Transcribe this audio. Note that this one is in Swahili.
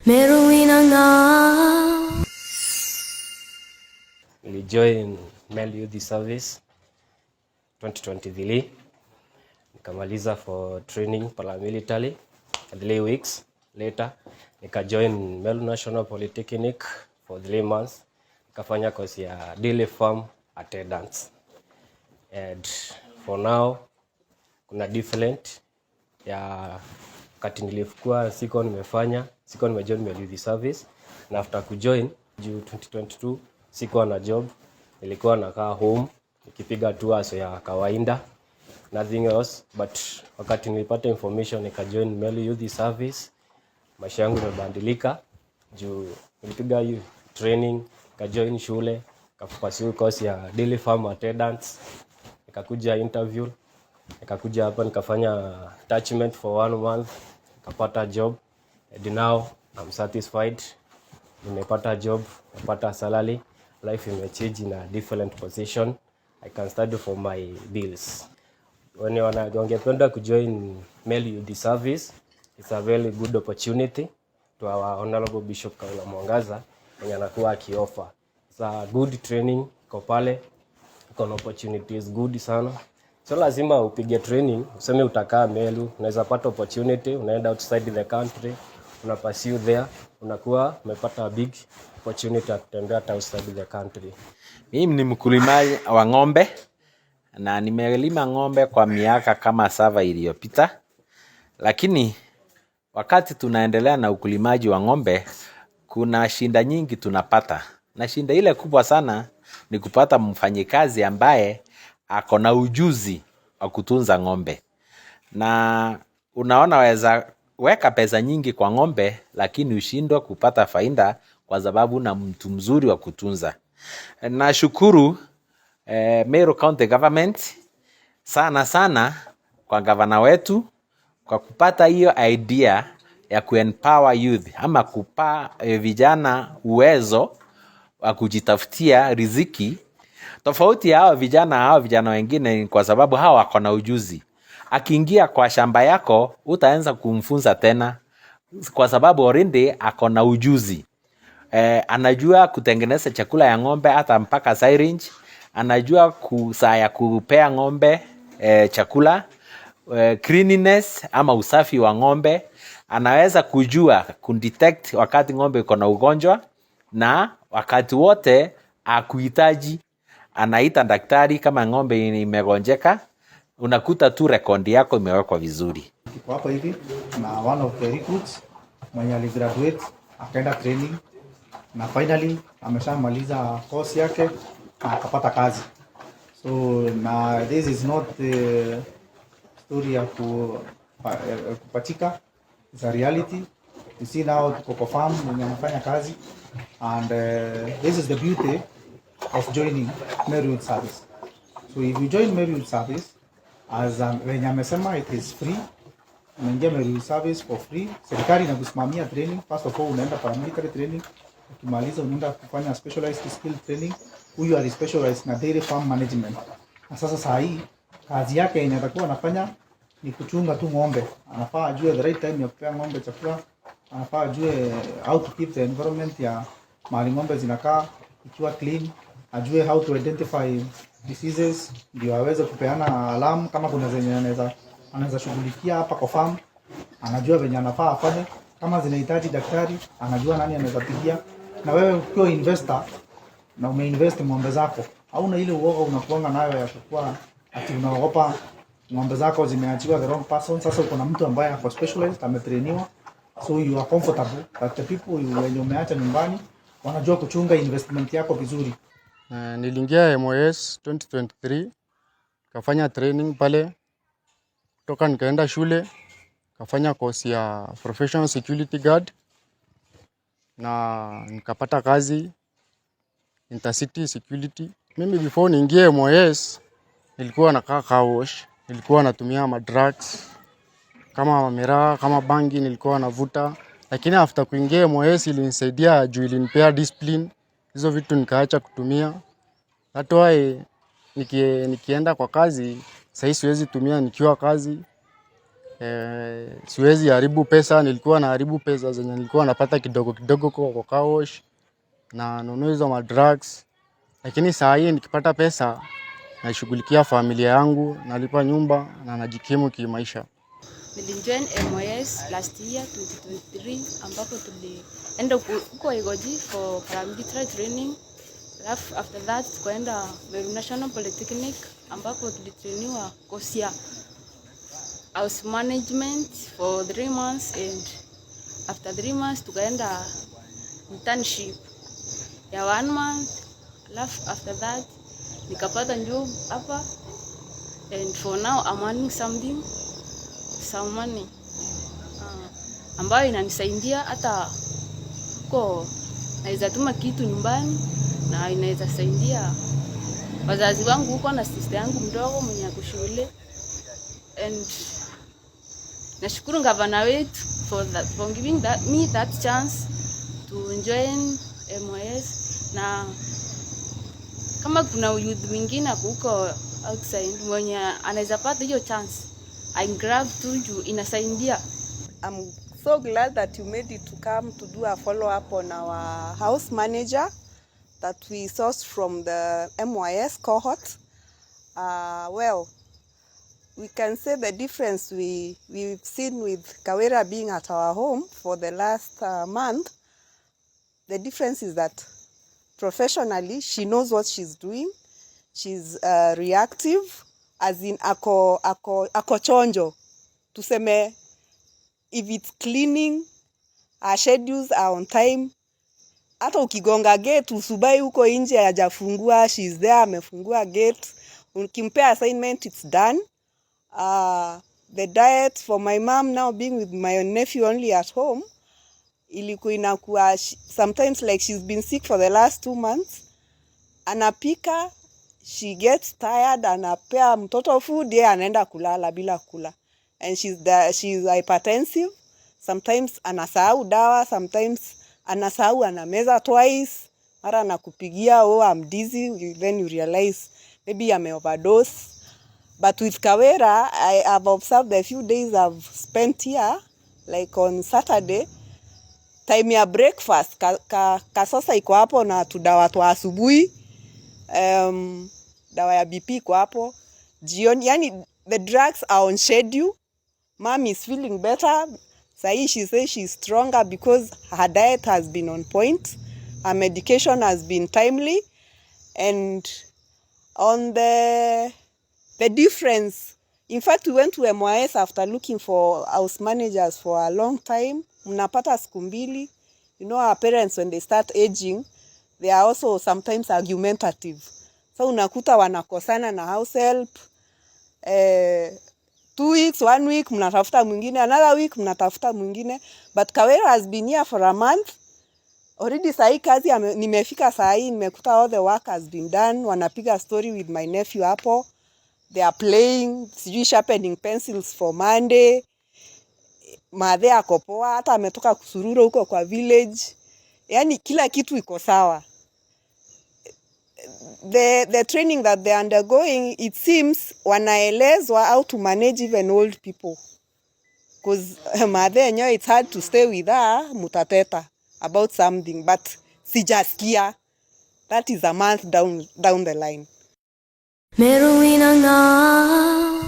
Meru inang'aa. Nilijoin Meru Youth Service 2023, nikamaliza for training paramilitary. 3 weeks later nikajoin Meru National Polytechnic for 3 months, nikafanya course ya dairy farm attendants, and for now kuna different ya wakati nilikuwa siko nimefanya, siko nimejoin Meru Youth Service na after kujoin. Juu 2022 sikuwa na job, nilikuwa nakaa home nikipiga tours ya kawaida, nothing else. But wakati nilipata information nikajoin Meru Youth Service, maisha yangu imebadilika juu nilipiga hiyo training, nikajoin shule, nikapursue course ya dairy farm attendants, nikakuja interview, nikakuja hapa, nikafanya attachment for one month, nikapata job, and now I'm satisfied. Nimepata job, napata salary, life imechange in a different position. I can study for my bills. Wenye wangependa kujoin Meru Youth Service, it's a very good opportunity to our Honorable Bishop Kawira Mwangaza mwenye anakuwa akioffer. It's a good training iko pale, iko na opportunities good sana. So lazima upige training useme utakaa Meru, unaweza pata opportunity, unaenda outside the country, una pursue there, unakuwa umepata a big opportunity ya kutembea hata outside the country. Mimi ni mkulima wa ng'ombe na nimelima ng'ombe kwa miaka kama 7 iliyopita, lakini wakati tunaendelea na ukulimaji wa ng'ombe, kuna shinda nyingi tunapata, na shinda ile kubwa sana ni kupata mfanyikazi ambaye ako na ujuzi wa kutunza ng'ombe. Na unaona weza weka pesa nyingi kwa ng'ombe, lakini ushindwe kupata faida kwa sababu na mtu mzuri wa kutunza. Nashukuru Meru County Government, sana sana kwa gavana wetu kwa kupata hiyo idea ya kuempower youth ama kupa vijana uwezo wa kujitafutia riziki. Tofauti ya hao vijana wengine ni kwa sababu hawa wako na ujuzi. Akiingia kwa shamba yako utaanza kumfunza tena, kwa sababu already ako na ujuzi. Anajua kutengeneza chakula ya ng'ombe hata mpaka silage, anajua saa ya kupea ng'ombe chakula, cleanliness ama usafi wa ng'ombe, anaweza kujua kudetect wakati ng'ombe iko na ugonjwa, na wakati wote akuhitaji anaita daktari kama ng'ombe imegonjeka, unakuta tu rekodi yako imewekwa vizuri. Tuko hapa hivi na one of the recruits mwenye aligraduate akaenda training na finally ameshamaliza course yake na akapata kazi. So na this is not the story ya kupatika, it's a reality. You see now tuko kwa farm mwenye anafanya kazi, and this is the beauty of joining Meru Youth Service. So if you join Meru Youth Service, as wenye amesema, it is free. Unaingia Meru Youth Service for free. Serikali inakusimamia training. First of all unaenda paramilitary training, ukimaliza unaenda kufanya specialized skill training. Huyu ali specialize na dairy farm management, na sasa saa hii kazi yake yenye atakuwa anafanya ni kuchunga tu ng'ombe. Anafaa ajue the right time ya kupea ng'ombe chakula, anafaa ajue how to keep the environment ya mahali ng'ombe zinakaa ikiwa clean, ajue how to identify diseases ndio aweze kupeana alarm kama kuna zenye anaweza shughulikia hapa kwa farm, anajua venye anafaa afanye. Kama zinahitaji daktari, anajua nani anaweza pigia. Na wewe ukiwa investor na umeinvest ng'ombe zako, hauna ile uoga unakuanga nayo ya kukua ati unaogopa ng'ombe zako zimeachiwa the wrong person. Sasa uko na mtu ambaye ako specialized, ametrainiwa, so you are comfortable that the people wenye umeacha nyumbani wanajua kuchunga investment yako vizuri. Niliingia MYS 2023, kafanya training pale, kutoka nikaenda shule kafanya course ya professional security guard na nikapata kazi Intercity Security. Mimi before niingie MYS nilikuwa nakaa car wash, nilikuwa natumia madrugs kama miraa, kama bangi nilikuwa navuta, lakini after kuingia MYS ilinisaidia juu ilinipea discipline, hizo vitu nikaacha kutumia. That why nikienda kwa kazi sahii siwezi tumia nikiwa kazi. Siwezi haribu pesa, nilikuwa naharibu pesa zenye nilikuwa napata kidogo kidogo kwa car wash na nunua hizo madrugs, lakini saa hii nikipata pesa nashughulikia familia yangu, nalipa nyumba na najikimu kimaisha. Nilijoin MYS last year 2023, ambapo tulienda huko Igoji for paramilitary training. Alafu after that tukaenda Meru National Polytechnic, ambapo tulitrainiwa course ya house management for 3 months, and after 3 months tukaenda internship ya one month. Alafu after that nikapata job hapa, and for now I'm earning something, some money ambayo inanisaidia hata huko naweza tuma kitu nyumbani na inaweza saidia wazazi wangu huko na sister yangu mdogo mwenye ako shule. And nashukuru gavana wetu for giving me that chance to join MYS. Na kama kuna youth mwingine ako huko outside mwenye anaweza pata hiyo chance, I grab tu juu inasaidia. I'm so glad that you made it to come to do a follow-up on our house manager that we sourced from the MYS cohort. Well, we can say the difference we've seen with Kawera being at our home for the last month, the difference is that professionally she knows what she's doing. She's reactive, as in ako chonjo. Tuseme if it's cleaning, her schedules are on time. Hata ukigonga gate usubai huko nje hajafungua, she's there, amefungua gate. Ukimpea assignment, it's done. The diet for my mom, now being with my nephew only at home, ilikuwa inakuwa sometimes, like, she's been sick for the last 2 months. Anapika, she gets tired, anapea mtoto food, yeye anaenda kulala bila kula. And she's hypertensive. Sometimes anasahau dawa, sometimes anasahau anameza twice. Mara anakupigia, "Oh, I'm dizzy." Then you realize maybe ame overdose. But with Kawera, I have observed the few days I've spent here, like on Saturday, time ya breakfast, kasosa iko hapo na tudawa twa asubuhi, dawa ya BP iko hapo jioni, yani the drugs are on schedule. Mom is feeling better. Sahi she says she's stronger because her diet has been on point, her medication has been timely, and on the difference, in fact, we went to MYS after looking for house managers for a long time. Mnapata siku mbili. You know our parents, when they start aging, they are also sometimes argumentative, so unakuta wanakosana na house help. 2 weeks, one week, mnatafuta mwingine, another week mnatafuta mwingine. But Kawera has been here for a month already. Sahii kazi nimefika sahii nimekuta all the work has been done. Wanapiga story with my nephew hapo, they are playing, sijui sharpening pencils for Monday. Madhe ako poa, hata ametoka kusurura huko kwa village. Yani kila kitu iko sawa. The training that they're undergoing, it seems wanaelezwa how to manage even old people, 'cause madhe yenyewe, it's hard to stay with her. Mutateta about something, but sijasikia. That is a month down the line. Meruinanga.